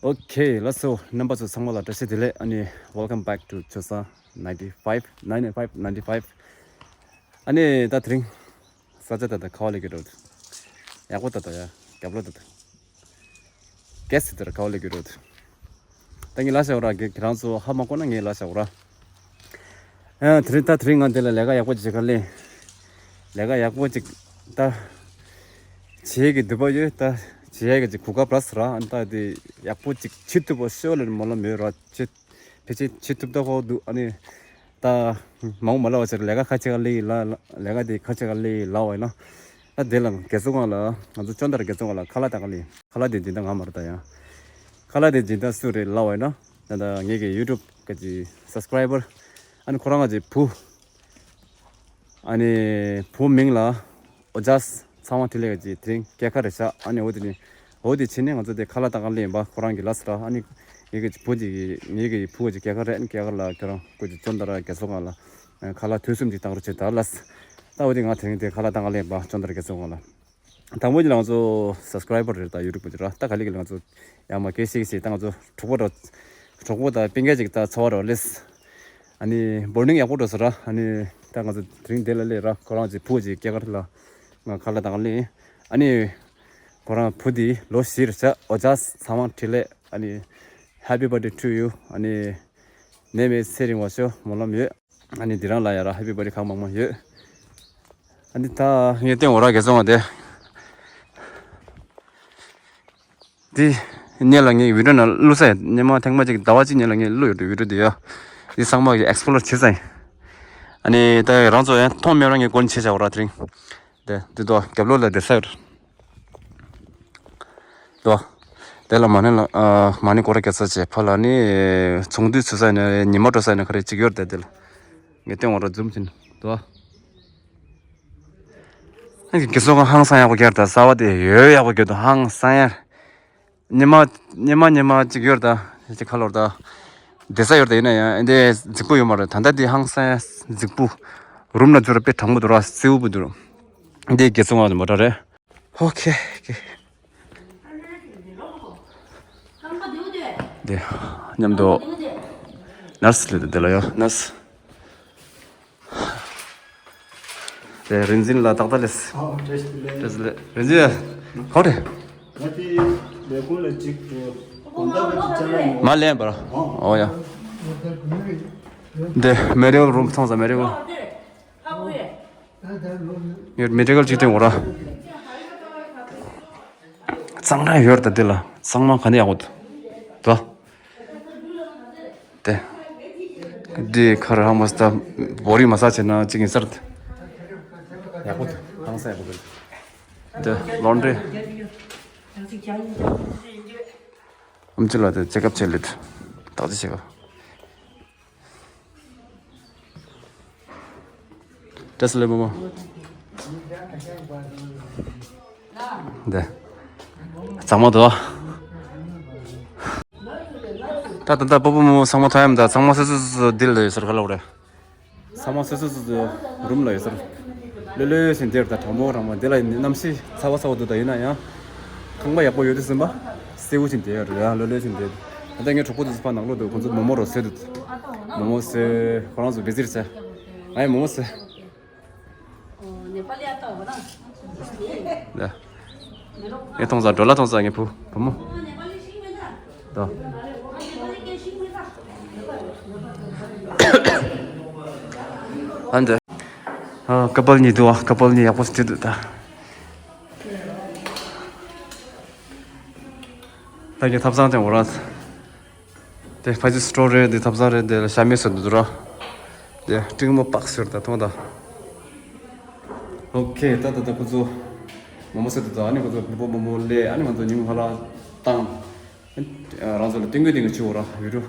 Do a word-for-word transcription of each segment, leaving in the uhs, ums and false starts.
Okay, let's go. རྣམ་པ་ཚོ་ཚང་མ་ལ་བཀྲ་ཤིས་བདེ་ལེགས། ཨ་ནི་welcome back to Chosa ninety five, nine five, ninety five. ཨ་ནི་ད་དེ་རིང་ས་ཆ་ད་ད་ཁ་བ་ལས་ཀྱི་འགྲོ་འདུག་ཡག་པོ་ད་ད་ཡ་རྒྱབ་ལོ་ད་ད་གེ་སི་དེར་ཁ་བ་ལས་ཀྱི་འགྲོ་འདུག་ད་ངས་ལ་ཤ་བ་ར་གེ་ཁྱེད་རང་ཚོ་ཧ་མ་གོ་ན་ངས་ལ་ཤ་བ་ར། ཨ་དེ་རིང་ད་དེ་རིང་ང་འདི་ལ་ལས་ཀ་ཡག་པོ་ཅིག་བྱེད་ག་ལས། ལས་ཀ་ཡག་པོ་ཅིག་ད་བྱེད་ཀྱི་འདོད་པ་ཡོད། ད་བྱེད་ཡག་གི་ཅིག་གོ་སྐབས་རག་སོང་ར། ཨ་ནི་ད་དེ་ཡག་པོ་ཅིག་བྱེད་ཐུབ་པ་ཤོག་ལ་སྨོན་ལམ་ཡོད་ར། བྱེད་ཕལ་ཆེར་བྱེད་ཐུབ་ད་ཁོ་འདུག་ཨ་ནི་ད་མང་པོ་མ་ལབ་པ་བྱས་ལས་ཀ་ཁ་ཅིག་ག་ལས་ལ་ལས་ཀ་དེ་ཁ་ཅིག་ག་ལས་ལབ་པ་ཡིན་ན། ད་དེ་ལ་རྒྱལ་ཚོགས་སྒང་ལ་ང་ཚོ་ཅོན་ཏར་རྒྱལ་ཚོགས་སྒང་ལ་ཁ་ལག་ད་ག་ལས་ཁ་ལག་དེ་འཛིན་ད་ང་མ་རེད་ད་ཡ། ཁ་ལག་དེ་འཛིན་ད་སུ་རེད་ལབ་པ་ཡིན་ན། ད་ད་ངེད་ཀྱི་ཡུ་ཊུབ་གི་སབ་སི་ཀ་རའི་བར་ཨ་ནི་ཁོ་རང་གི་བུ། ཨ་ནི་བུ་མིང་ལ་ཨོ་ཇཱས་ཚེ་དབང་འཕྲིན་ལས་ཀྱི་དེ་རིང་སྐྱེས་སྐར་རེད་ཤག་ཨ་ནི་འོ་དེ་ནི་འོ་དེ་ཕྱིན་ནས་ང་ཚོ་དེ་ཁ་ལག་ད་ག་ལས་ཡིན་པ་ཁོ་རང་གི་ལབ་སོང་ར། ཨ་ནི་ངེད་ཀྱི་བུ་དེ་གི་ངེད་ཀྱི་བུ་གི་སྐྱེས་སྐར་རེད། ཨ་ནི་སྐྱེས་སྐར་ལ་ཁྱོད་རང་སྐུ་མཁྱེན་ཅོན་ཏར་རྒྱལ་ཚོགས་སྒང་ལ་ཁ་ལག་དུས་གསུམ་གྱི་བཏང་རོགས་བྱེད་ད་ལབ། ད་འོ་དེ་ང་དེ་རིང་དེ་ཁ་ལག་ད་ག་ལས་ཡིན་པ་ཅོན་ཏར་རྒྱལ་ཚོགས་སྒང་ལ། དང་པོ་ཉིད་ལ་ང་ཚོ་སབ་སི་ཀ་རའི་བར་རེད་ད་ཡུ་ཊུབ་གི་ར། ད་ག་ལེ་ག་ལེ་ང་ཚོ་ཡང་མ་སྐད་ཤིག་ཤིག་ད་ང་ཚོ་གྲོགས་པོ་ར། གྲོགས་པོ་དང་སྤུན་ཀྱག་ཅིག་ད་འཚོ་བ་ར་ལེས། ཨ་ནི་བོར་ནིང་ཡག་པོ་འགྲོ་ས་ར། ཨ་ནི་ད་ང་ཚོ་དེ་རིང་དེ་ལ་སླེབས་ར། ཁོ་རང་གི་བུ་གི་སྐྱེས་སྐར་ལ་ང་ཁ་ལག་ད་ག་ལེ། ཨ་ནི་ཁོ་རང་བུ་དེ་ལོ་བཞི་རེད་ཤག་ཨོ་ཇཱས་ཚེ་དབང་འཕྲིན་ལས། ཨ་ནི་Happy birthday to you. ཨ་ནི་ནད་མེད་ཚེ་རིང་བ་ཤོག་སྨོན་ལམ་ཡོད། ཨ་ནི་འདི་རང་ལ་ཡ་ར་ཧེ་པི་བར་ཌེ་གང་མང་མང་ཡོད། ཨ་ནི་ད་ངས་སྟོན་འོ་ར་གེ་སོང་བ་དེ། འདི་སྔོན་ལ་ངས་བི་ཌིའོ་ནང་བླུགས་ས་ཡིན། སྔོན་མ་ཐེངས་མ་གཅིག་ཟླ་བ་གཅིག་སྔོན་ལ་ངས་བླུགས་ཡོད་འདུག་བི་ཌིའོ་འདི་ཡ། འདི་ཚང་མ་གི་ཨེག་སི་པོ་ལོར་བྱེད་ས་ཡིན། ཨ་ནི་ད་རང་ཚོ་ཡང་མཐོང་མེད་རང་གི་སྒོ་ནས་བྱེད་བྱ་འོ་ར་དེ་རིང་། དེ་འདི་དོ་རྒྱབ་ལོགས་ལ་བསྡད་ས་ཡོད། དོ། དེ་ལ་མ་ཎི་ལ་ཨ་མ་ཎི་སྐོར་ར་རྒྱག་ས་བྱས་ཕ་ལ་ནི་ཚོང་འདུས་ཚུད་ས་ནི་ཉི་མ་འགྲོ་ས་ནི་ག་རེ་གཅིག་ཡོད་རེད་དེ་ལ། ངས་སྟོན་འོ་ར་ཛུམ་བྱིན་དོ། ཨ་ནི་གེ་སོང་ཧང་སང་ཡག་པོ་རྒྱག་ད་གསར་བ་དེ་ཡོད་ཡག་པོ་རྒྱག་དོ་ཧང་སང་ཡ། ཉི་མ་ཉི་མ་ཉི་མ་གཅིག་ཡོད་ད་གཅིག་ཁ་ལོར་ད། བསྡད་ས་ཡོད་ད་ཡིན་ན་ཡང་འདི་རྫིག་པོ་ཡོད་མ་རེད། ད་ལྟ་འདི་ཧང་སང་ཡ་རྫིག་པོ། རུམ་ལ་འཛུལ་ར་དཔེ་དྲང་པོ་འདུག་ར་སེའུ་པོ་འདུག་འདི་གེ་སོང་ང་མོ་ཊ་རེད། ཨོ་ཁེ་ཁེ། དེ་མཉམ་དུ་ནར་སི་ལས་དེ་ལ་ཡོད་ནར་སི། དེ་རིན་འཛིན་ལ་ཏག་ཏག་ལས། ཨོ་བཀྲ་ཤིས་བདེ་ལེགས། བཀྲ་ཤིས་བདེ་ལེགས། རིན་འཛིན་ག་རེ། ང་དེ་ལས་ཁུངས་ལ་གཅིག་ཏུ་དགོང་དག་གི་གཅིག་ཅར་ལ་ཉོ། མ་ལེན་པར། ཨོ་ཡ། དེ་མེ་ཌི་ཀལ་རུམ་མཐོང་ས་མེ་ཌི་ཀལ། ཡོད་མེ་ཌི་ཀལ་གཅིག་སྟོན་འོ་ར། གཙང་སྦྲ་ཡོད་ད་འདི་ལ་གཙང་མ་ག་ནས་ཡག་པོ་འདུག་དེ། འདི་ཁར་ཧང་མ་སྟ་བོ་རི་མ་ས་བྱས་ན་གཅིག་ཡིན་སར། ཡག་པོ་འདུག་ཧང་སང་ཡག་པོ་འདུག་དེ་ལོན་ཌི་རི། ཨམ་ཆི་ལ་དེ་ཅེག་ཨབ་བྱས་ལེད། བརྟག་དཔྱད་བྱེད་ག་ཏེས་ལེ་མོ་མོ། འདི། གཙང་མ་འདུག་ད་ད་ད་པོ་པོ་མོ་མོ་ཚང་མ་ཐོན་ཡམ་ད་ཚང་མ་སོ་སོ་སོ་སོ་འདི་ལ་ཡོད་ཟེར་ག་ལབ་རེད། ཚང་མ་སོ་སོ་སོ་སོ་རུམ་ལ་ཡོད་ཟེར། ལོས་ལོས་ཞིག་འདིར་ད་གྲང་མོ་གྲང་མོ་འདི་ལ་གནམ་གཤིས་ཚ་བ་ཚ་བ་འདུག་ད་ཡིན་ན་ཡང་། ཁང་པ་ཡག་པོ་ཡོད་དུས་ཟིན་པ། སེའུ་ཞིག་འདི་ཡོད་རེད་ཡ་ལོས་ལོས་ཞིག་འདི། ད་ལྟ་ངའི་གྲོགས་པོ་དེ་ཚོ་ཕར་ནང་ལོགས་འདུག་ཁོང་ཚོ་མོ་མོ་རོ་ཟེར་འདུག་མོ་མོ་ཟེར་ཁོ་རང་ཚོ་བི་ཟི་རེད་ཟེར། ང་ཡང་མོ་མོ་ཟེར། ནེ་པ་ལི་ཨ་ཏོ་བ་ན། ལ། ངས་མཐོང་ས་འགྲོ་ལ་མཐོང་ས་ངའི་བུ་བུ་མོ། ད། ཨ་འདི། ཨ་ཀ་པལ་གཉིས་འདུག་ཨ་ཀ་པལ་གཉིས་ཡག་པོ་བྲིས་འདུག་ད། ད་ངས་ཐབ་ཚང་དེ་འོ་ར། དེ་ཕ་ཅི་སི་ཊོར་རེད། དེ་ཐབ་ཚང་རེད། དེ་ལ་ཤ་མེད་ཟེར་འདུག་ར། དེ་ཀྲིང་མོ་པག་ཟེར་ད་མཐོང་ད། ཨོ་ཁེ། ད་ད་ད་ཁོ་ཚོ་མོ་མོ་ཟེར་འདུག་ད་ཨ་ནི་ཁོ་ཚོ་བུ་མོ་མོ་ལས་ཨ་ནི་ང་ཚོ་ཉིན་ཧ་ལ་བཏང་། རང་ཚོ་ལ་ཏིང་གུ་ཏིང་གུ་བྱེད་འོ་ར་ཡུ་རུ།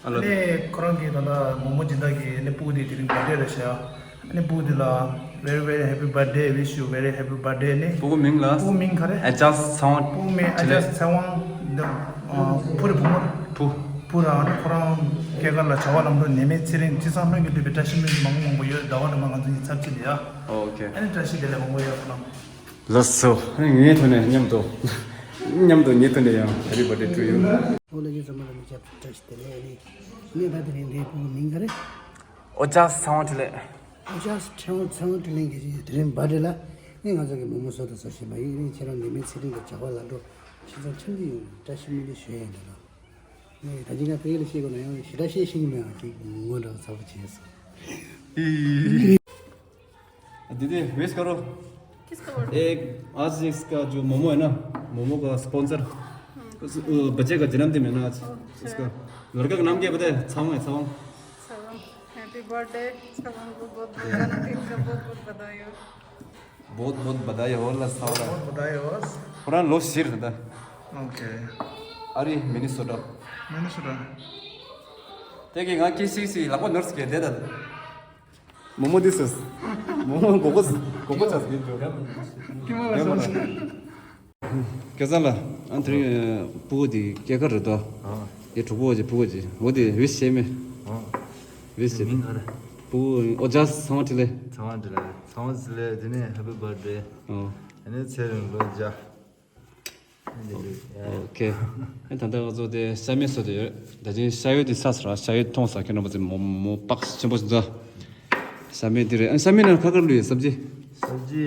ཨ་ལ། ནས་ཁོ་རང་གིས་ད་ལྟ་མོ་མོ་སྦྱིན་བདག་གིས་ནས་སྤུ་གུ་དེ་དེ་རིང་བར་ཌེ་རེད་ཤག་ཨ་ནི་སྤུ་གུ་དེ་ལ་very very happy birthday, wish you very happy birthday ནི། སྤུ་གུ་མིང་ལ། སྤུ་གུ་མིང་ག་རེ། ཨ་ཇཱས་ཚེ་དབང་། སྤུ་གུ་མིང་ཨ་ཇཱས་ཚེ་དབང་འདི། ཨ་བུ་རེད་བུ་མོ་རེད། བུ། བུ་ར་ཨ་ནི་ཁོ་རང་སྐྱེས་སྐར་ལ་བྱ་བ་ལམ་འགྲོ་ནད་མེད་ཚེ་རིང་ཅི་བསམ་ལྷུན་གྱིས་འགྲུབ་པའི་བཀྲ་ཤིས་སྨོན་འདུན་མང་པོ་མང་པོ་ཡོད། ཟླ་བ་རེ་མ་ང་ཚོ་གཉིས་ཚབ་ཅིག་ལ་ཡ། ཨོ་ཁེ། ཨ་ནི་བཀྲ་ཤིས་བདེ་ལེགས་མང་པོ་ཡོད་ཁོ་རང་། ལགས་སོ། ངའི་ཐོག་ནས་མཉམ་དུ་ མཉམ་དུ་ཉེ་དུ་ནས་ཡང་Happy Birthday to you. ཨོ་ལེ་ཉེ་ཚང་མ་ལ་མི་སྐྱབས་བཀྲ་ཤིས་བདེ་ལེགས། ཨ་ནི་ངས་ད་དེ་རིང་འདིའི་ཕྲུ་གུ་མིང་ག་རེ། ཨོ་ཅག་ཚེ་དབང་འཕྲིན་ལས། ཨོ་ཅག་ཚེ་དབང་ཚེ་དབང་འཕྲིན་ལས་གལ་ཆེན་དེ་རིང་བར་ཌེ་ལ། ངས་ང་ཚོ་གི་མོག་མོག་བཟོ་དང་བཟོ་བཞིན་པ་ཡིན། ཨ་ནི་ཁྱེད་རང་ནད་མེད་ཚེ་རིང་གི་བྱ་བ་ལ་འགྲོ། ཁྱེད་ཚོ་ཆུང་དུས་ཡོང་བཀྲ་ཤིས་སྨོན་འདུན་ཞུ་ཡས་ཡིན་ད་ལོ། ངས་ད་ཅི་ང་ཕ་གི་ལ་བཤད་དགོས་ན་ཡང་ཞེ་དྲག་བཤད་ཤེས་ཀྱི་མེད། ང་ཅིག་ངོ་འདྲ་ཚ་པོ་བྱས་སོང་། दीदी, विश करो। किसको बोल रहे? एक, आज इसका जो मोमो है ना, मोमो का स्पॉन्सर, उस, अ, बच्चे का जन्मदिन है ना आज। अच्छा। उसका लड़का का नाम क्या पता है? छावांग है, छावांग। छावांग। Happy birthday। छावांग को बहुत बहुत जन्मदिन का बहुत बहुत बधाई हो। बहुत बहुत बधाई हो, ला छावांग। बहुत बधाई हो। पुरान लो सिर था। OK। अरे, मिनेसोटा। मिनेसोटा। तेगे गा केसीसी लाको नर्स के दे दा। मोमो दिस। मोमो गोगो, गोगो चास के जो। किमा ला सो। केजाला, अनि थ्री, पुगो दि के कर दो। ये ठुको जे पुगो जे। वो दि विश से में। विश से। मिंग करे। पुगो, ओ जस छावांग टिले। छावांग टिले। छावांग टिले, दिने happy birthday। अनि छेरन लो जा। OK། ད་ལྟ་ང་ཚོ་དེ་ཤ་མེད་བཟོ་དེ་ཡོད། ད་ཅིང་ཤ་ཡོད་དེ་ས་ས་ར། ཤ་ཡོད་མཐོང་ས་ཁྱེད་རྣམ་པ་ཚོས་མོ་མོ་པགས་ཆེན་པོ་ཞིག་འཛོ། ཤ་མེད་དེ་རེད། ཨ་ཤ་མེད་ནང་ཁ་ཁར་ལུས་ཡོད་སབ་ཇི། सब्जी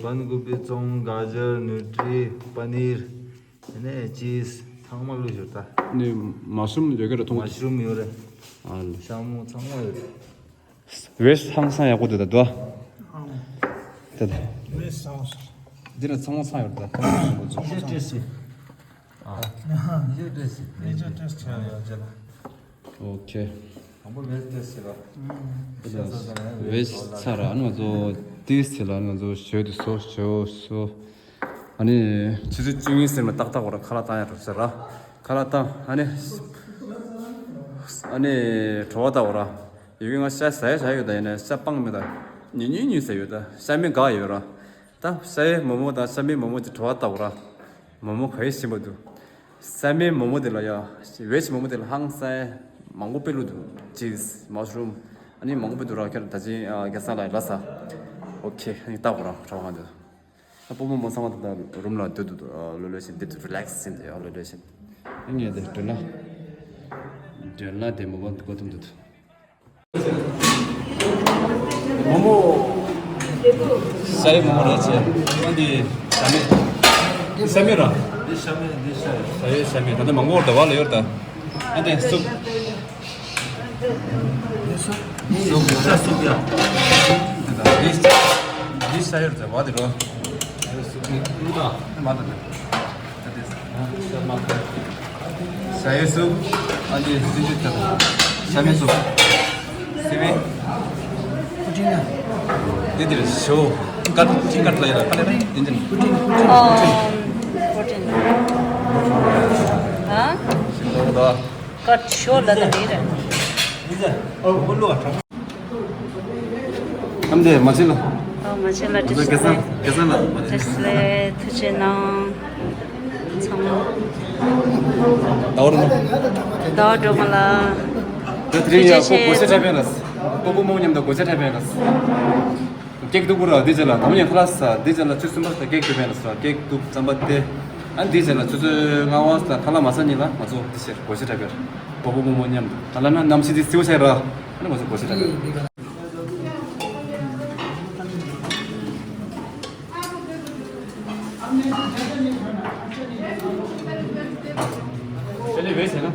बंद गोभी, चौंग, गाजर, न्यूट्री, पनीर, ने चीज ཚང་མ་བླུགས་ཡོད་ད། ནི་མ་ཤུམ་ཡོད་གི་རེད་མཐོང་། མ་ཤུམ་ཡོད་རེད། ཨ་ལེ། ཤ་མོ་ཚང་མ་ཡོད་རེད། ཝེས་ཧང་སང་ཡག་པོ་འདུག་ད་དོ། ད་ད། ཝེས་ཧང་སང་། འདི་ལ་ཚང་མ་ཚང་ཡོད་ད། ཨ། ཨ། ཨ། ཨ། ཨོ་ཁེ། ཝེས་ཚ་ར་ང་ཚོ་ཏིས་ཚེ་ལ་ང་ཚོ་ཞོ་དུ་སོ་ཞོ་སོ། ཨ་ནི་ཆུ་ཚོད་བཅུ་གཉིས་ཟིན་ན་ཏག་ཏག་འོ་ར་ཁ་ལག་བཏང་ཡ་འགྲོ་ཟེར་ར། ཁ་ལག་བཏང་ཨ་ནི། ཨ་ནི་བྲོ་བ་ལྟ་འོ་ར། ཡོད་ཀྱི་ང་ཤ་ཟ་ཡ་ཟ་ཡ་ཡོད་ད། ཡིན་ན་ཤ་སྤང་མེད་ད། ཉུ་ཉུ་ཉུ་ཟ་ཡ་ཡོད་ད། ཤ་མེད་འགག་ཡོད་ར། ད་ཤ་ཡའི་མོག་མོག་དང་ཤ་མེད་མོག་མོག་དེ་བྲོ་བ་ལྟ་འོ་ར། མོག་མོག་ག་ཡེ་ཞིམ་པོ་འདུག་ཤ་མེད་མོག་མོག་དེ་ལ་ཡ། ཝེ་ཇི་མོག་མོག་དེ་ལ་ཧང་སང་ཡ་མང་པོ་དཔེ་བླུགས་འདུག་ཅིས་མ་ཤ་རུམ། ཨ་ནི་མང་པོ་དཔེ་འདུག་ར། ཁྱེད་ད་ཅི་རྒྱལ་ས་ལ་ལ་ས། ཨོ་ཁེ། ཨ་ནི་ལྟ་འོ་ར་བྲོ་བ་འདུག་ད་སྤོ་བོ་མོ་ཚང་མ་ད་ལྟ་རུམ་ལ་སྡོད་འདུག་ལོ་ལོ་བཞིན་སྡོད་འདུག་རི་ལེག་སི་ཟིན་འདུག་ལོ་ལོ་བཞིན། ཨ་ངས་དེ་སྒྲོལ་ལ། སྒྲོལ་ལ་དེ་མོ་གོ་གོ་ཐུམ་འདུག་མོ་མོ། ཤ་ཡའི་མོག་མོག་རེད་ཆེ། ཨ་འདི་ཤ་མེད། འདི་ཤ་མེད་ར། འདི་ཤ་མེད། འདི་ཤ་ཡའི། ཤ་ཡའི་ཤ་མེད། ད་ལྟ་མང་པོ་འོར་ད་བ་ལ་ཡོར་ད། ཨ་འདི་སུབ། སུབ་ཡོད་ར། སུབ་ཡ། འདི་འདི་ཤ་ཡོད་ར་བ་དེ་རོ། སུབ་ཡོད་ད། མ་ད་དེ། ཤ་ཡའི་སུབ། ཨ་འདི་སི་ཏི་ཤ་མེད་སུབ། སི་མེད། འདི་འདིར་ཞོ། ཀར་ཅིང་ཀར་ལ་ཡ་ལ་ཀར་ལ་ཡ་ལ་ཡ་འདི་འདི། ཨོ། ཀོ་ཅིན། ཨ། ཞིམ་པོ་འདུག་ཀར་ཞོ་ལ་ད་རེད། ཨམ་དེ་མ་ཆེ་ལ། ཨ་མ་ཆེ་ལ་བཀྲ་ཤིས་བདེ་ལེགས། བཀྲ་ཤིས་བདེ་ལེགས། ཐུགས་རྗེ་གནང་། ཚང་མ། ཟླ་བ་སྒྲོལ་མ། ཟླ་བ་སྒྲོལ་མ་ལ། ད་དེ་རིང་ཡ་ཐུགས་རྗེ་ཆེ། སྒོ་ཕྱེ་འཁྲབ་པས་ལ། སྤོ་བོ་མོ་མཉམ་དུ་སྒོ་ཕྱེ་འཁྲབ་པས་ལ། ཀེག་གཏུབ་པོ་ར་འདི་རྗེས་ལ་དམ་ཉན་ཁ་ལག་ཟ། འདི་རྗེས་ལ་ཆུ་གསུམ་པ་ཟ། ཀེག་གཏུབ་པའི་ལ་ཟ། ཀེག་གཏུབ་རྩམ་པ་སྟེ། ཨ་འདི་རྗེས་ལ་ཆུ་ཚོད་ལྔ་པ་ཟ། ཁ་ལག་མ་ཟ་ཉིན་ལ་ང་ཚོ་འདི་ཕྱིར་སྒོ་ཕྱེ་འཁྲབ་པར། སྤོ་བོ་མོ་མོ་མཉམ་དུ། ད་ལ་ན་གནམ་གཤིས་འདི་བསིལ་བ་ཤར་ར། ཨ་ནི་ང་ཚོ་སྒོ་ཕྱེ་འཁྲབ་པར། དེ་ནས་བས་ཟེར་ན།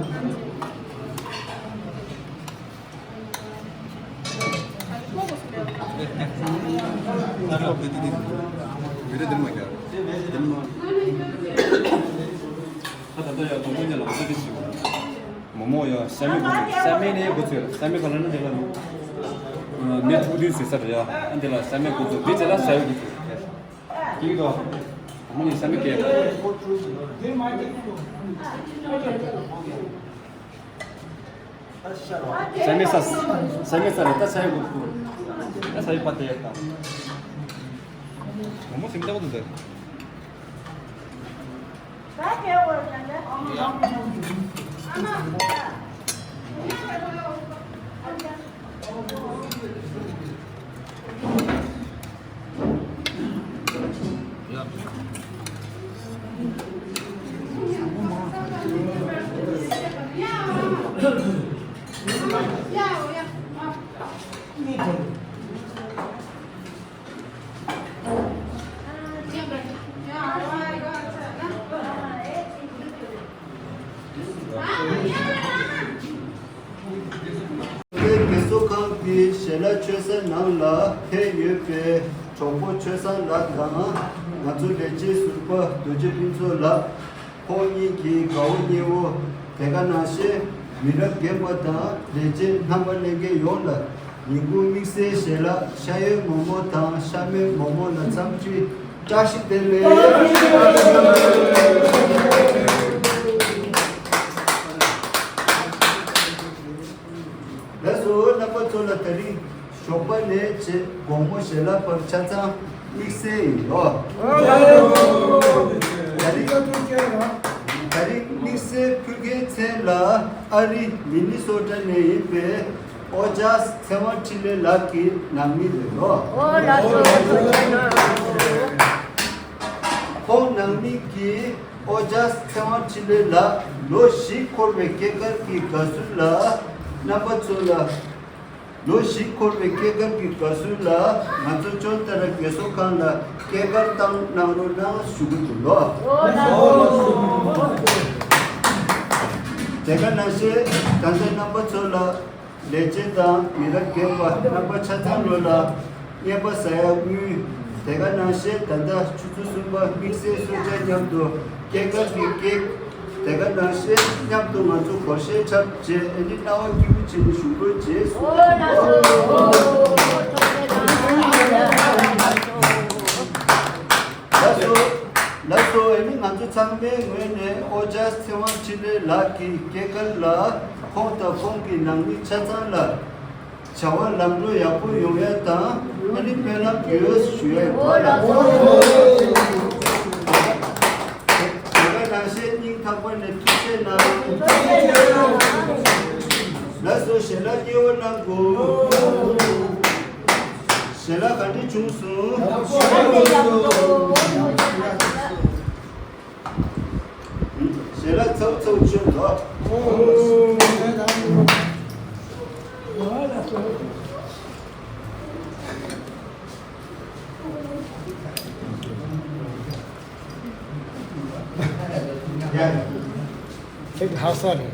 མོག་མོག་ཡ་ཤ་མེད་འགོ་ཚུགས། ཤ་མེད་འགོ་ཚུགས་ཡོད། ཤ་མེད་ག་ལ་ན་དེ་ལ་ནི་ཐུག་དུས་ཟེར་ས་རེད་ཡ། ཨ་འདི་ལ་ཤ་མེད་འགོ་ཚུགས། འདི་རྗེས་ལ་ཤ་ཡོད་འགོ་ཚུགས། ཀིག་དོ། མོ་ནི་ཤ་མེད་ཀེ། ཤ་མེད་ས། ཤ་མེད་ས་རེད། ད་ཤ་ཡོད་འགོ་ཚུགས། ད་ཤ་ཡོད་པ་དེ་ཡོད་ད། མོ་མོ་སེམས་ལྟ་བུ་འདུག་དེ། ཞལ་ལག་མཆོད་ས་ནང་ལ་ཕེབས་ཡོད་པའི་གྲོགས་པོ་ཆོས་བཟང་ལགས་དང་། ང་ཚོ་ལས་བྱེད་ཟུར་པ་རྡོ་རྗེ་ཕུན་ཚོགས་ལགས། ཁོང་གཉིས་ཀྱི་དགའ་བོ་ཉེ་བོ། དེ་ག་ནང་བཞིན་མི་རབས་རྒན་པ་དང་ལས་བྱེད་རྣམ་པ་ལྷན་རྒྱས་ཡོངས་ལ། ཉིན་གུང་དམིགས་བསལ་ཞལ་ལག་ཤ་ཡོད་མོག་མོག་དང་ཤ་མེད་མོག་མོག་ལ་འཚམས་འདྲི་བཀྲ་ཤིས་བདེ་ལེགས། ལགས་སོ། རྣམ་པ་ཚོ་ལ་ད་རིང་ཞོགས་པ་ནས་བྱས་དགོང་མོ་ཞལ་ལག་བར་ཆ་ཚང་དམིགས་བསལ་ཡིན་ལོ། ད་རིང་ད་རིང་དམིགས་བསལ་ཕུལ་མཁན་མཚན་ལ་ཨ་རི་མི་ནི་སོ་ཊ་ནས་ཡིན་པའི་ཨོ་ཇཱས་ཚེ་དབང་འཕྲིན་ལས་ལགས་ཀྱི་ནང་མི་རེད་ལོ། ཨོ་ལགས་སོ། ཁོང་ནང་མི་གིས་ཨོ་ཇཱས་ཚེ་དབང་འཕྲིན་ལས་ལགས་ལོ་བཞི་འཁོར་བའི་སྐྱེས་སྐར་གྱི་དགའ་བསུ་ལ་རྣམ་པ་ཚོ་ལ། ལོ་བཞི་འཁོར་བའི་སྐྱེས་སྐར་གྱི་དགའ་བསུ་ལ་ང་ཚོ་ཅོན་ཏ་ར་རྒས་གསོ་ཁང་ལ་སྐྱེས་སྐར་བཏང་གནང་རོགས་གནང་ཞུ་གི་འདུག་ལོ། དེ་ག་ནང་བཞིན་ད་ལྟ་རྣམ་པ་ཚོ་ལ་ལས་བྱེད་དང་མི་རབས་རྒན་པ་རྣམ་པ་ཆ་ཚང་ལོ་ལ་རྔན་པ་ཟ་ཡག་དངུལ། དེ་ག་ནང་བཞིན་ད་ལྟ་ཆུ་ཚོད་གསུམ་པ་དམིགས་བསལ་གསོལ་ཇ་མཉམ་དུ་སྐྱེས་སྐར་གྱི་ཀེག། དེ་ག་ནང་བཞིན་མཉམ་དུ་ང་ཚོ་སྒོར་གཞས་འཁྲབ་རྗེས་ཨ་ནི་སྣང་བ་སྐྱིད་པོ་བྱས་ནས་བཞུགས་རོགས་བྱེད་ཟེར། ལགས་སོ། ལགས་སོ། ཨ་ནི་ང་ཚོ་ཚང་མའི་ངོས་ནས་ཨོ་ཇཱས་ཚེ་དབང་འཕྲིན་ལས་ལགས་ཀྱི་སྐྱེས་སྐར་ལ་ཁོང་དང་ཁོང་གི་ནང་མི་ཆ་ཚང་ལ། བྱ་བ་ལམ་འགྲོ་ཡག་པོ་ཡོང་ཡ་དང་ཨ་ནི་དཔེ་ལམ་ཡོད་ཞུ་ཡ་ཡོད་ལ། དེ་ག་ནང་བཞིན་སྙིང་ཐག་པ་ནས་ཐུགས་རྗེ་གནང་། ལགས་སོ། ཞལ་ལག་མཉེས་པོ་གནང་དགོས། ཞལ་ལག་ག་འདྲ་བྱུང་སོང་། ཞལ་ལག་ཚ་བོ་ཚ་བོ་མཆོད་དོ། ཡ། ཨེ་ཧ་ས་རེད།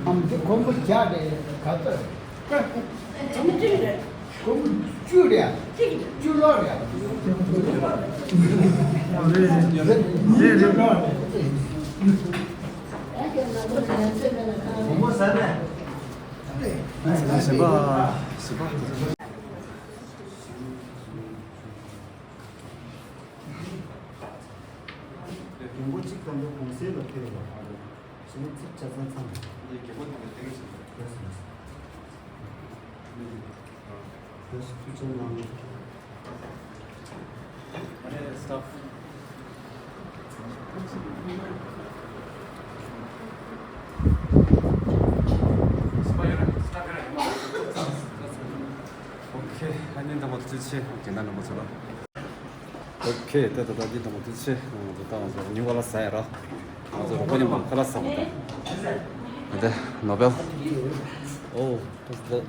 ཨམ་དེ་ཁོང་པོ་རྒྱག་རེད་ག་ཚོད་རེད། ཁོང་པོ་བཅུ་རེད། བཅུ་ལོ་རེད། རེད་རེད་རེད་ལོ་རེད། ཁོང་པོ་ཟ་ནས། ཟིན་པ་ཟིན་པ། རྒན་པོ་གཅིག་དང་པོ་གུང་སེང་ལ་ཕེབས་པ། གཞན་ཚིག་ཆ་ཚང་ཚང་། འདི་རྒན་པོ་དང་པོ་ལྟེ་གི་ཆེ། ལགས་སོ། ལགས་སོ། ཐུགས་རྗེ་གནང་། ཨ་རེ་སི་ཊཱཕ། ཨོ་ཁེ། ཨ་ནི་འདི་མོ་ཐུགས་རྗེ་ཆེ། རྒན་དར་རྣམ་པ་ཚོ་ལ། ཨོ་ཁེ། ད་ད་ད་འདི་དང་པོ་དུས་ཚོད་ང་ཚོ་ད་ང་ཚོ་ཉིན་ག་ལ་ཟ་ཡ་ར། ང་ཚོ་རོགས་པ་མཉམ་དུ་ཁ་ལག་ཟ་བ་དང་། ད་ནོ་བེལ། ཨོ། ད་ད།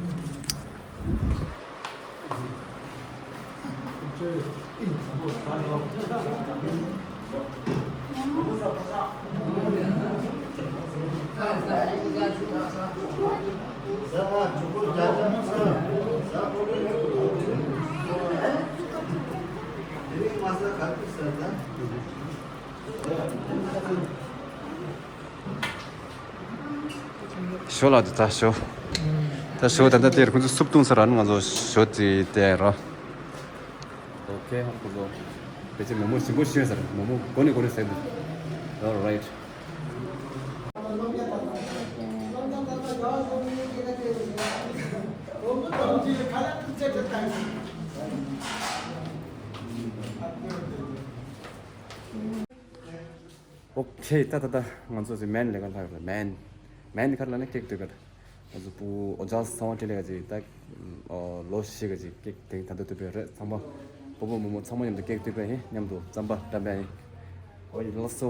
ཞོ་ལ་དེ་ད་ཞོ། ད་ཞོ་ད་ལྟ་དེར་ཁོང་ཚོ་སུབ་བཏུང་ས་ར་ང་ཚོ་ཞོ་དེ་དེ་ར། ཨོ་ཁེ། ཧམ་ཁོ་ཚོ། ཕལ་ཆེར་མོག་མོག་ཞིམ་པོ་ཤེས་ཟེར། མོག་མོག་གོ་ནས་གོ་ནས་ཟེར་འདུག All right. ཨོ་ཁེ། ད་ད་ད་ང་ཚོ་ཚོ་མེན་ལས་ཀ་ལྷག་ལ་མེན། མེན་ཁར་ལ་ནི་ཀེག་དུས་ཀར། ང་ཚོ་བུ་ཨོ་ཇཱ་སང་བ་ཁྲི་ལེ་ག་ཅིག་ད་ལོ་བཞི་ག་ཅིག་ཀེག་དེང་ད་ལྟ་དུས་པའི་རེད། ཚང་མ་བུ་བུ་མོ་མོ་ཚང་མ་མཉམ་དུ་ཀེག་དུས་པའི་ཧེ་མཉམ་དུ་རྩམ་པ་འགྲམ་པའི་ཨོ་ཡི་ལགས་སོ།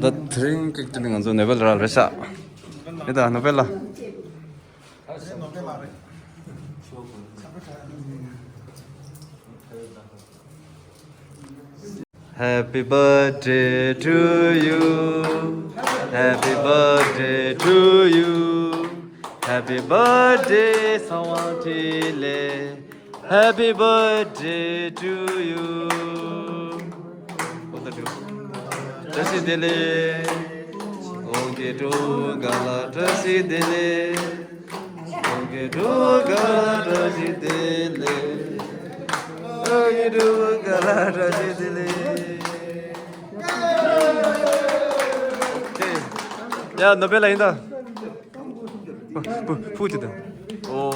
ད་དེ་རིང་ཀེག་དུས་པའི་ང་ཚོ་ནོ་བེལ་ར་རེད་ཤག་ཨེ་ད་ནོ་བེལ་ལ། ཨ་རེ་ནོ་བེལ་མ་རེད། Happy birthday to you. Happy birthday to you. Happy birthday, Sangwang Tile. Happy birthday to you. བཀྲ་ཤིས་བདེ་ལེགས། ཨོ་ཀེ་ཀྲུང་ག་ལ་བཀྲ་ཤིས་བདེ་ལེགས། ཨོ་ཀེ་ཀྲུང་ག་ལ་བཀྲ་ཤིས་བདེ་ལེགས། ཨོ་ཀེ་ཀྲུང་ག་ལ་བཀྲ་ཤིས་བདེ་ལེགས། ཡ་ནོ་བེལ་ལ་ཡིན་ད། ཕུ་ཕུ་ཕུ་ཅི་ད། ཨོ་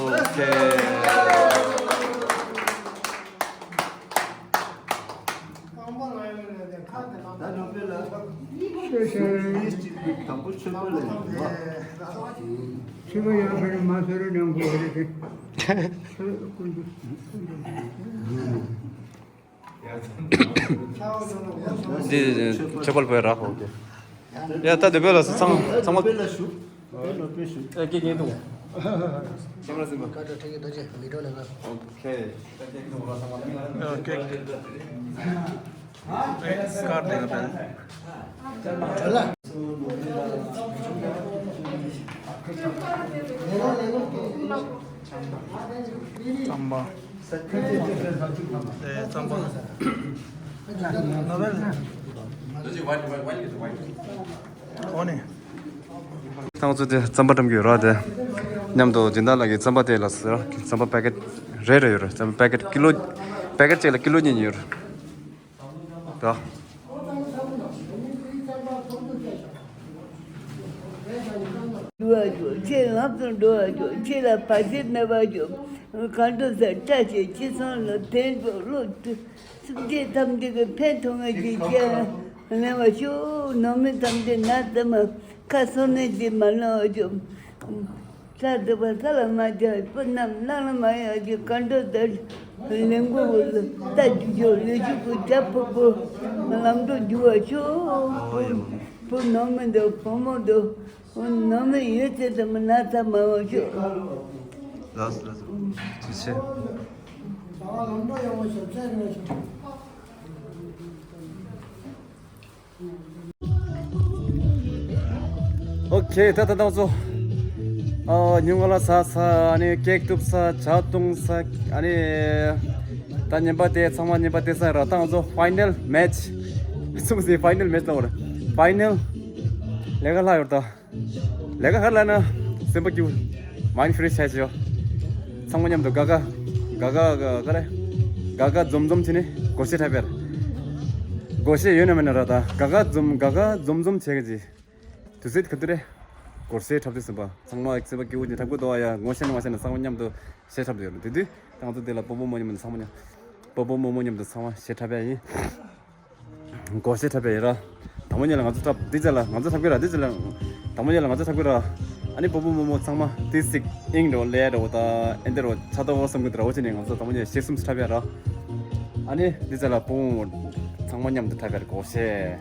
ཁེ། འདི་ཁྱད་པར་བོད་ར་ཧོ་ཀེ། ཡ་ད་འདི་བོད་ལ་ཚང་ཚང་མ། ཨེ་ཀེ་ཉེ་དུ། ཁ་ཁྲ་ཁྲ་གི་རྡོ་རྗེ་མི་འགྲོ་ནས་ང་། ཨོ་ཁེ། ཨོ་ཁེ། ཨེ་ཀར་དེ་ག་པས། རྩམ་པ། ཨེ་རྩམ་པ། ནོ་བེལ། ཨོ་ནི། ཐང་ཚོ་དེ་རྩམ་པ་བཀྲམ་གྱི་ཡོད་ར་དེ། མཉམ་དུ་སྦྱིན་བདག་ལགས་ཀྱིས་རྩམ་པ་དེ་ལ་ཟེར་ར་རྩམ་པ་པེ་ཀེཊ་རེ་རེ་ཡོད་ར། རྩམ་པ་པེ་ཀེཊ་ཀི་ལོ། པེ་ཀེཊ་གཅིག་ལ་ཀི་ལོ་གཉིས་གཉིས་ཡོད་ར། ད། འགྲོ་བ་ཤོག་ཁྱེད་ལམ་དུ་འགྲོ་བ་ཤོག་ཁྱེད་ལ་བར་ཆད་མེད་པ་ཤོག་མཁའ་འགྲོ་ཚོས་བཀྲ་ཤིས་ཅི་གསུང་ལ་དེ་འགྲོ་བློ་སེམས་ཅན་ཐམས་ཅད་ཀྱི་ཕན་ཐོགས་ངེས་ཀྱི་ཅན་གནས་པ་ཤོག་ནང་མི་ཐམས་ཅད་ན་ཚ་མ་ཁ་སང་ནས་ཀྱི་མ་ལོག་ཤོག་ས་སྡུག་པ་ས་ལ་མ་རྒྱག་སྤུ་རྣམས་ནང་ལ་མ་ཡོང་རྒྱུ་མཁའ་འགྲོ་དེར་ལེན་གོ་བོ་ལ་ལྟ་རྒྱུ་ཤོག་ལས་ཞུགས་པོ་རྒྱ་ཕུག་པོ་ལམ་འགྲོ་རྒྱུ་བ་ཤོག་བུ་ནང་མི་འདུག་བུ་མོ་འདུག་ནང་མི་ཡོད་ཚད་དུ་མི་ན་ཚ་མ་ཡོང་ཤོག་ལགས་སོ་ལགས་སོ། ཐུགས་རྗེ་ཆེ། ཨོ་ཁེ། ད་ད་ད་ཚོ། ཨ་ཉུང་ང་ལ་ཟ་ས་ཨ་ནི་ཀེག་གཏུབ་ས་ཇ་བཏུང་ས་ཨ་ནི། ད་ཉན་པ་དེ་ཚང་མ་ཉན་པ་དེ་ས་ར་ད་ང་ཚོ་ཕའི་ནལ་མེ་ཆི། སུམ་སི་ཕའི་ནལ་མེ་ཆི་ལ་བར་ཕའི་ནལ་ལས་ཀ་ལྷག་ཡོད་ད། ལས་ཀ་ཧར་ལ་ན་སེམས་པ་སྐྱིད། མའིན་ཌི་ཕི་རེ་ཤི་བྱས་ཆོག་ཚང་མ་མཉམ་དུ་དགའ་དགའ་དགའ་དགའ་དགའ་རེ། དགའ་དགའ་འཛོམས་འཛོམས་བྱས་ནས་སྒོར་གཞས་འཁྲབ་པར། སྒོར་གཞས་ཡོད་ན་མེད་ན་ར་ད་དགའ་དགའ་འཛོམས་དགའ་དགའ་འཛོམས་འཛོམས་བྱས་གི་ཅི། དུས་ཚོད་ག་དུས་རེད། སྒོར་གཞས་འཁྲབ་དུས་ཟིན་པ་ཚང་མ་སེམས་པ་སྐྱིད་པོ་ཅིག་འཁྲབ་དགོས་འདུག་ཨ་ཡ་ངོ་ཤེས་ན་མ་ཤེས་ན་ཚང་མ་མཉམ་དུ་གཞས་འཁྲབ་དུ་ཡོད་རེད། དེ་དུས་ང་ཚོ་དེ་ལ་སྤོ་བོ་མོ་མཉམ་དུ་ཚང་མ་མཉམ། སྤོ་བོ་མོ་མོ་མཉམ་དུ་ཚང་མ་གཞས་འཁྲབ་ཡ་ཡིན། སྒོར་གཞས་འཁྲབ་པ་ཡིན་ར། དང་པོ་ཉིད་ལ་ང་ཚོ་འཁྲབ་འདི་ཚེ་ལ་ང་ཚོ་འཁྲབ་གི་ར་འདི་ཚེ་ལ། དང་པོ་ཉིད་ལ་ང་ཚོ་འཁྲབ་གི་ར། ཨ་ནི་སྤོ་བོ་མོ་མོ་ཚང་མ་ཏི་སིག་ཨིང་འགྲོ་ལེ་འགྲོ་ད་ཨེ་འདི་རོ་ཆ་ཏོ་བསམ་གི་འདི་ར་འོ་ཅི་ནས་ང་ཚོ་དང་པོ་ཉིད་གཞས་གསུམ་འཁྲབ་ཡ་ར། ཨ་ནི་འདི་ཚེ་ལ་སྤོ་བོ་མོ་ཚང་མ་མཉམ་དུ་འཁྲབ་ཡ་ར་སྒོར་གཞས།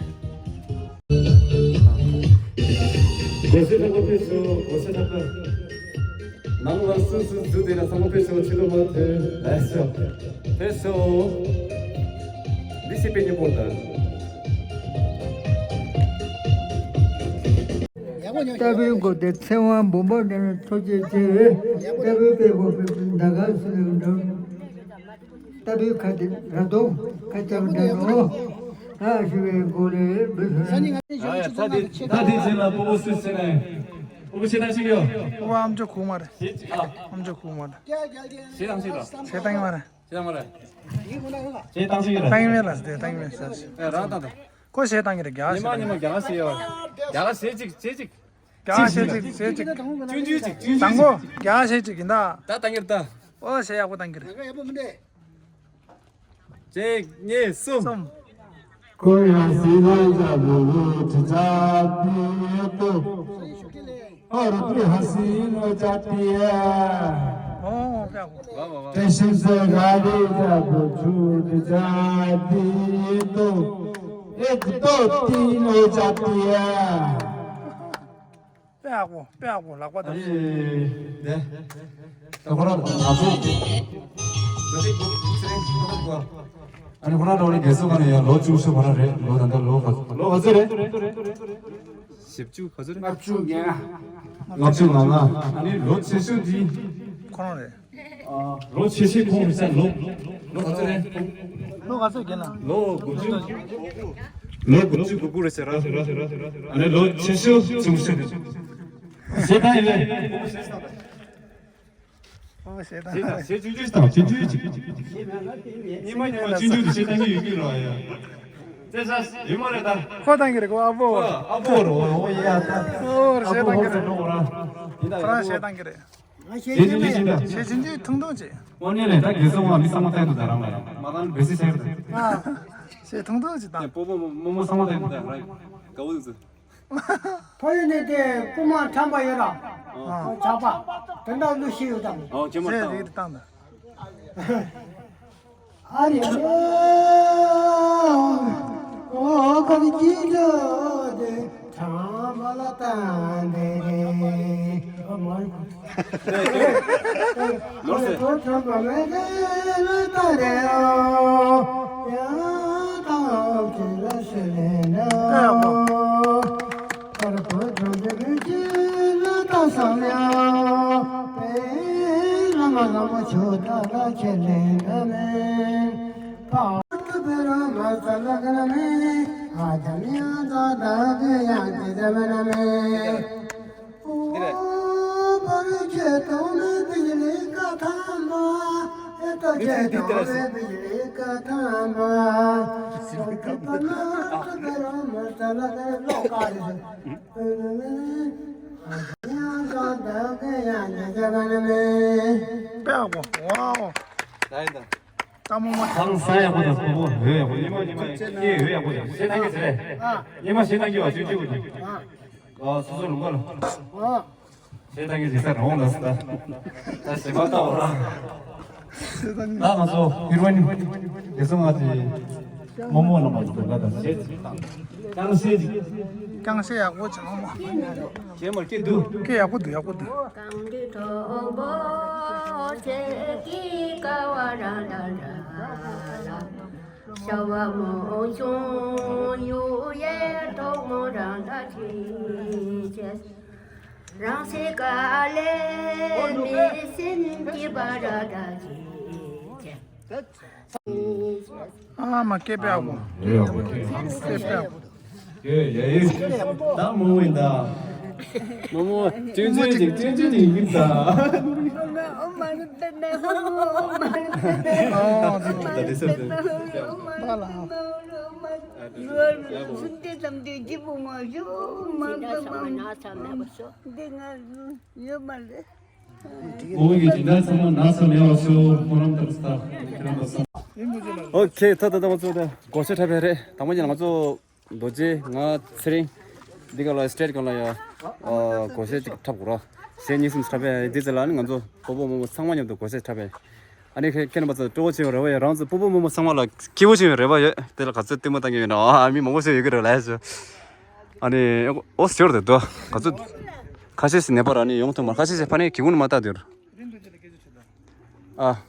སྒོར་གཞས་འཁྲབ་པ་ཕེབས་སོང་། སྒོར་གཞས་འཁྲབ་པ། ནང་ལ་སུ་སུ་འཛུལ་བསྡད་ན་ཚང་མ་ཕེབས་སོང་། ཕྱི་ལོགས་མ་ཐོན། ལགས་སོ། ཕེབས་སོང་། འདི་ཞིག་དཔེ་སྙིང་པོ་དང་། ལྟ་བུའི་མགོ་དེ་ཚེ་དབང་འབུམ་པ་འདྲ་ན་ཐུགས་རྗེ་ཆེ། ལྟ་བུའི་དཔེ་མགོ་དཔེ་མགོ་ཟླ་གམ་སུ་ལེ་འགྲོ། ལྟ་བུའི་ཁ་དེ་ར་དོ་ཁ་ཆག་འདྲ་ནོ། ཨ་ཞུ་བའི་མགོ་ལས་འབུ་ས། ད་དེ་ད་དེ་ཚེ་ལ་སྤོ་བོ་སུ་ཟེར་ནས། སྤོ་བོ་ཞེ་དྲག་ཞིག་ཡོད། སྤོ་བོ་ཨམ་ཅོག་ཁུག་མ་རེད། ཞེ་ཨ། ཨམ་ཅོག་ཁུག་མ་རེད། ཞེ་དང་ཞིག་ར། ཞེ་བཏང་མ་རེད། ཞེ་བཏང་མ་རེད། ཞེ་བཏང་ཞིག་ར། བཏང་མེད་ལ་ཟེར་བཏང་མེད་ཟེར། ཨེ་རང་བཏང་དང་། ཁོ་ཞེ་བཏང་གི་རེད་རྒྱ་ཉི་མ་ཉི་མ་རྒྱ་གར་ཞེ་ཡོད། རྒྱ་གར་ཞེ་གཅིག་ཞེ་གཅིག་རྒྱ་གར་ཞེ་གཅིག་ཞེ་གཅིག་ཅུང་ཅུང་ཅིག་ཅུང་ཅུང་ཅིག་དང་པོ་རྒྱ་གར་ཞེ་གཅིག་ཡིན་ད། ད་བཏང་གི་རེད་ད། ཨོ་ཞེ་ཡག་པོ་བཏང་གི་རེད། གཅིག་གཉིས་གསུམ། གསུམ། ཨོ་ཡ་ཧ་སི་ནོ་ཅ་ཏི་ཡ། ཨོ་ཡ་ཧ་སི་ནོ་ཅ་ཏི་ཡ། དཔེ་ཡག་པོ། དཔེ་ཡག་པོ། ལག་པ་དང་། ཨ་ནི། དེ། ད་ཁོ་རང་ང་ཚོ། ཨ་ནི་ཁོ་རང་འདྲ་བོ་ནི་རྒན་གསོ་ཁང་ནས་ཡང་ལོ་བཅུ་གསུམ་ཁོ་རང་རེད། ལོ་ད་ལྟ་ལོ་ག་ལོ་ག་ཚོད་རེད། བཞི་བཅུ་ག་ཚོད་རེད། ལྔ་བཅུ་ང་ལྔ། ལྔ་བཅུ་ང་ལྔ། ཨ་ནི་ལོ་ཆེ་ཤོས་འདི། ཁོ་རང་རེད། ཨ། ལོ་ཆེ་ཤོས་ཁོང་རེད་ཟེར། ལོ་ལོ་ག་ཚོད་རེད། ལོ་ག་ཚོད་རྒན་ལགས། ལོ་དགུ་བཅུ། ལོ་དགུ་བཅུ་གོ་དགུ་རེད་ཟེར། ར་ར་ར་ར། ཨ་ནི་ལོ་ཆེ་ཤོས་ཆུང་ཤོས་རེད། ཞེ་དྲག་ཡིན་ལེ། ཨོ་ཞེ་དྲག་ཞེ་དྲག་ཞེ་ཆུང་ཆུང་ཞིག་དང་ཆུང་ཆུང་ཞིག་ཉི་མ་ཉི་མ་ཆུང་ཆུང་དུ་ཞེ་བཏང་གི་ཡོད་ཀྱི་རེད་ཡ། ཙེ་ས་ཡོད་མ་རེད་ད། ཁོ་བཏང་གི་རེད། ཁོ་ཨ་ཕོ། ཨ་ཕོ་རེད། ཨོ་ཡ་ད། ཨོ་ཞེ་བཏང་གི་རེད། ཁོ་རང་ཞེ་བཏང་གི་རེད། ཞེ་ཆུང་ཆུང་ཞིག་དང་། ཞེ་ཆུང་ཆུང་ཐུང་ཐུང་ཅིག་དངོས་གནས་ལས་ད་རྒན་གསོ་ཁང་མི་ཚང་མ་བལྟས་འདུག་ད་རང་ལ་མ་གཏོགས་བེ་སི་ཆེར་དང་། ཨ། ཞེ་ཐུང་ཐུང་ཅིག་དང་། སྤོ་བོ་རྨོ་མོ་ཚང་མ་བལྟས་འདུག་ད་རང་དགའ་བོ་འདུག་ཕ་ཡུལ་ནས་དེ་རྐུན་མ་ཁྲམ་པ་ཡོད་ར། ཨ། ཇག་པ། དེ་འདྲ་གླུ་ཤེས་ཡོད་དམ། ཨོ་ཇེ་མར་ཟེར་བཏང་། ལེགས་བཏང་ད། ཨ་རེ་ཨོ། ཨོ་ཁ་ལི་ཀི་འགྲོ་དེ་ཁྲམ་པ་ལ་བཏང་དེ་རེད། ཨོ་མ་རེད། ནོར་སེ། འདི་རེད། འདི་འདི་འདི་རེད། དཔེ་ཡག་པོ། ཝའོ། ད་ཡིན་ད། ལྟད་མོ་མ། ཧང་སང་ཡག་པོ་དང་སྤོ་བོ་འོད་ཡག་པོ། ཉི་མ་ཉི་མ་སྐད་འོད་ཡག་པོ་དང་གཞས་བཏང་གི་ཟེར། ཨ། ཉི་མ་གཞས་བཏང་གི་བ་ཅུ་ཅུ་དང་། ཨ། ཨ་སོ་སོ་ལུང་པ་ལ། ཨ། གཞས་བཏང་གི་ཟེར་ས་རང་ལ་ཟེར་ད། ད་གཞས་མ་བཏང་བ་ར། ད་ང་ཚོ་ཧི་རོ་ཨིན་རྒན་གསོ་ཁང་གི་རྨོ་མོ་རྣམ་པ་ཚོ་ལ་ད་གཞས་བཏང་། རྐྱང་གཞས། རྐྱང་གཞས་ཡག་པོ་བྱུང་མ། གཞས་མར་སྐད་འདུག་སྐད་ཡག་པོ་འདུག་ཡག་པོ་འདུག་གངས་རི་མཐོན་པོ་ཆེ་གི་ཀ་བ་ར་ལ་ར་ལ། ཤ་བ་མོ་ཆུང་ཡུ་ཡེ་ཐོག་མོ་རང་ད་ཁྲི་ཆེ། རང་སེ་ཀ་ལེ་མི་སེམས་ཀྱི་བ་ར་ད་ཁྲི་ཆེ། ཨ་མ་སྐད་དཔེ་ཡག་པོ། སྐད་དཔེ་ཡག་པོ། ཡོད་ཡ་ཡོད། ད་མོ་ཡིན་ད། མོ་མོ་ཅུང་ཅུང་ཅིག་ཅུང་ཅུང་ཅིག་ཡིན་ད། ད་དེ་སེམས་དེ། ཨོ་ཡེ་ཇི་འདྲ་ཚང་མ་ན་ཚ་མེད་པ་སོ་ཁོ་རང་ལྟར་སྟ་ཁྱེད་རང་ལ་སོ། ཨོ་ཁེ་ད་ད་ད་ང་ཚོ་ད་སྒོར་གཞས་འཁྲབ་པ་རེད། དང་པོ་ཉིད་ང་ཚོ་རྡོ་རྗེ་ང་ཚེ་རིང་འདི་ག་ལ་སི་ཊེ་ཇི་ག་ལ་ཡ་སྒོར་གཞས་ཅིག་འཁྲབ་དགོས་ར། གཞས་གཉིས་གསུམ་འཁྲབ་པ་ཡ་འདི་ཚོ་ལ་ནི་ང་ཚོ་སྤོ་བོ་རྨོ་མོ་ཚང་མ་མཉམ་དུ་སྒོར་གཞས་འཁྲབ་པ་ཡ། ཨ་ནི་ཁེ་ཁེ་ན་པ་ཚོ་སྤྲོ་བོ་ཆེ་བ་རེ་བ་ཡ་རང་ཚོ་སྤོ་བོ་རྨོ་མོ་ཚང་མ་ལ་སྐྱིད་པོ་ཆེ་བའི་རེ་བ་ཡོད། དེ་ལ་ག་ཚོད་ལྟད་མོ་བཏང་གི་ཡོད་ན་ཨ་མི་མང་པོ་ཞིག་ཡོད་ཀྱི་རེད་ལ་ཡ་ཞུ། ཨ་ནི་ཨོ་ཟེར་དེ་དོ་ག་ཚོད་ཁ་ཤས་ཤིག་ནད་པ་ར་ནི་ཡོང་ཐུབ་མ་ཁ་ཤས་ཤིག་ཕ་ནི་གི་གུང་ནི་མ་ལྟ་དེར། ཨ།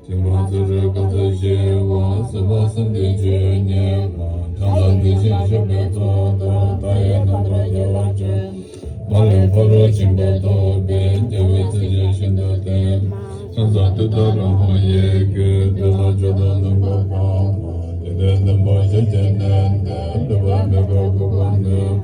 སྦྱིན་པ་ཚེ་རིང་དཀར་རྩེ་ཞི་བ། སྲིད་པ་སེམས་ཅན་ཆོས་ཉིད་ལ། ཕྲིན་ལས་འདི་བཞིན་གཤེགས་པའི་ཚོགས་དང་། མཐའ་ཡས་རྣམ་པར་རྒྱལ་བར་སྤྱོད། མ་ལུས་འཁོར་བའི་འཇིགས་པ་ཐོབ་པའི། རྒྱལ་བའི་བརྩེ་ཆེན་ཞིང་དུ་སྟོན། ཕྱག་འཚལ་ཏུཏྟཱ་ར་ཧཱ་ཡི་གེས། བདེ་བླག་མཆོག་ཏུ་གནང་གོ་འཕང་། བདེ་དོན་བདེན་པ་ཞལ་གྱིས་བརྟན་ཏེ། འདོད་པ་མེད་པའི་འཁོར་བ་ནས།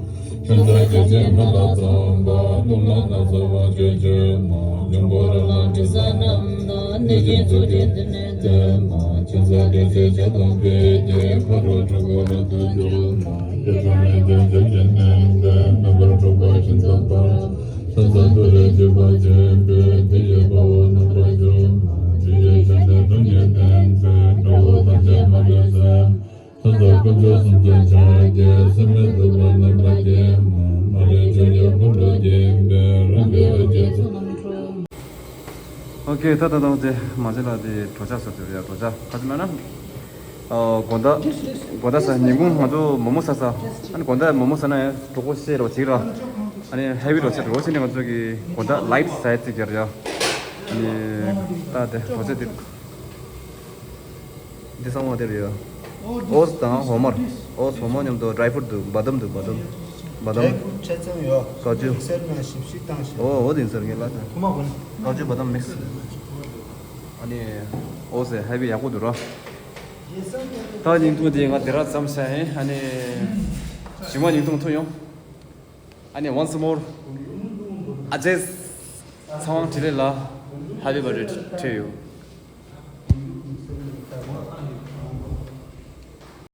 ཕན་མཛད་བརྒྱ་བྱིན་ལྷ་དང་ཚངས་པ། རླུང་ལྷ་ནགས་ཚལ་དབང་ཕྱུག་མཆོད་མ། འབྱུང་པོ་ར་ལ་དྲི་ཟ་རྣམས་དང་། གནོད་སྦྱིན་ཚོགས་ཀྱིས་འདི་ནི་བསྟོད་མ། མཁྱེན་བརྩེ་དྲི་ཟའི་ཞལ་དང་ཕྱག་རྒྱས། ཕ་རོལ་ཕྲུ་གུ་རབ་ཏུ་འཇུག་མ། སྐྱེ་ས་མི་འདོད་འཇིགས་བྱེད་ནད་འདས། མེ་འབར་འཁྲུགས་པ་ཤིན་ཏུ་སྤངས། ཕན་མཛད་ཏུ་རེ་འཇིགས་པ་ཆེན་པོས། འདི་ཡི་དཔའ་བོ་རྣམ་པར་འཇོམས་མ། འཇིགས་བྱེད་གཞན་དོན་དོན་གཉིས་ལྡན་ཚེ། དགྲ་བོ་ཐམས་ཅད་མ་ལུས་བསད། ཕན་མཛད་དཀོན་མཆོག་གསུམ་མཚོན་ཕྱག་རྒྱའི། སྲིད་མེད་སྡུག་བསྔལ་རྣམ་པར་སྐྱེལ་མ། མ་ལུས་ཕྱོགས་བཅུའི་འཁོར་ལོ་བརྒྱན་པའི། རང་གི་འོད་ཀྱི་ཚོགས། ཨོ་ཁེ། ད་ད་ད་དེ་མ་བྱེད་ལ་དེ་གྲོ་ཆ་ཟེར་དུས་ཡ། གྲོ་ཆ་ག་ཚོད་མེད་ན། ཨོ་དགོང་དག་དགོང་དག་ས་ཉིན་གུང་ང་ཚོ་མོག་མོག་ཟ་ས། ཨ་ནི་དགོང་དག་མོག་མོག་ཟ་ན་ཡང་གྲོད་ཁོག་བཤལ་རོགས་བྱེད་ར། ཨ་ནི་ཧེ་བི་རོགས་བྱེད་རོགས་བྱེད་ནས་ང་ཚོ་གི་དགོང་དག་ལའིཊ་ཟ་ཡ་རྩིས་རྒྱག་ར། ཨ་ནི་ད་དེ་གྲོ་ཆ་དེ། འདི་ཚང་མ་དེ་རེད་ཡ། ཨོ་ཛི་དང་འོ་མར། ཨོ་ཛི་འོ་མ་མཉམ་དུ་ཌ་རའི་ཕུ་རུཊ་འདུག་བ་དམ་འདུག་བ་དམ། བ་དམ། ཌ་རའི་ཕུ་རུཊ་ཕྲ་ཙམ་ཡོད། ཀ་ཅུ། མིག་སར་ནང་ཞིབ་ཞིབ་བཏང་ཞིག་ཨོ་ཨོ་དེ་ཡིན་ཟེར་ངེས་ལ། ཐུ་མ་གོན། ཀ་ཅུ་བ་དམ་མིག་སར། ཨ་ནི་ཨོ་ཛི་ཧེ་བི་ཡག་པོ་འདུག་ར། ད་བརྙན་ཐུང་དེ་ང་དེ་ར་མཚམས་བཞག་ཡིན། ཨ་ནི་གཞུག་མ་བརྙན་ཐུང་ཐུག་ཡོང་། ཨ་ནི་once more ཨ་ཅེ་ཚེ་དབང་འཕྲིན་ལས་ལ་ཧེ་པི་བར་ཐ་ཌེ་བྲིས་ཡོད།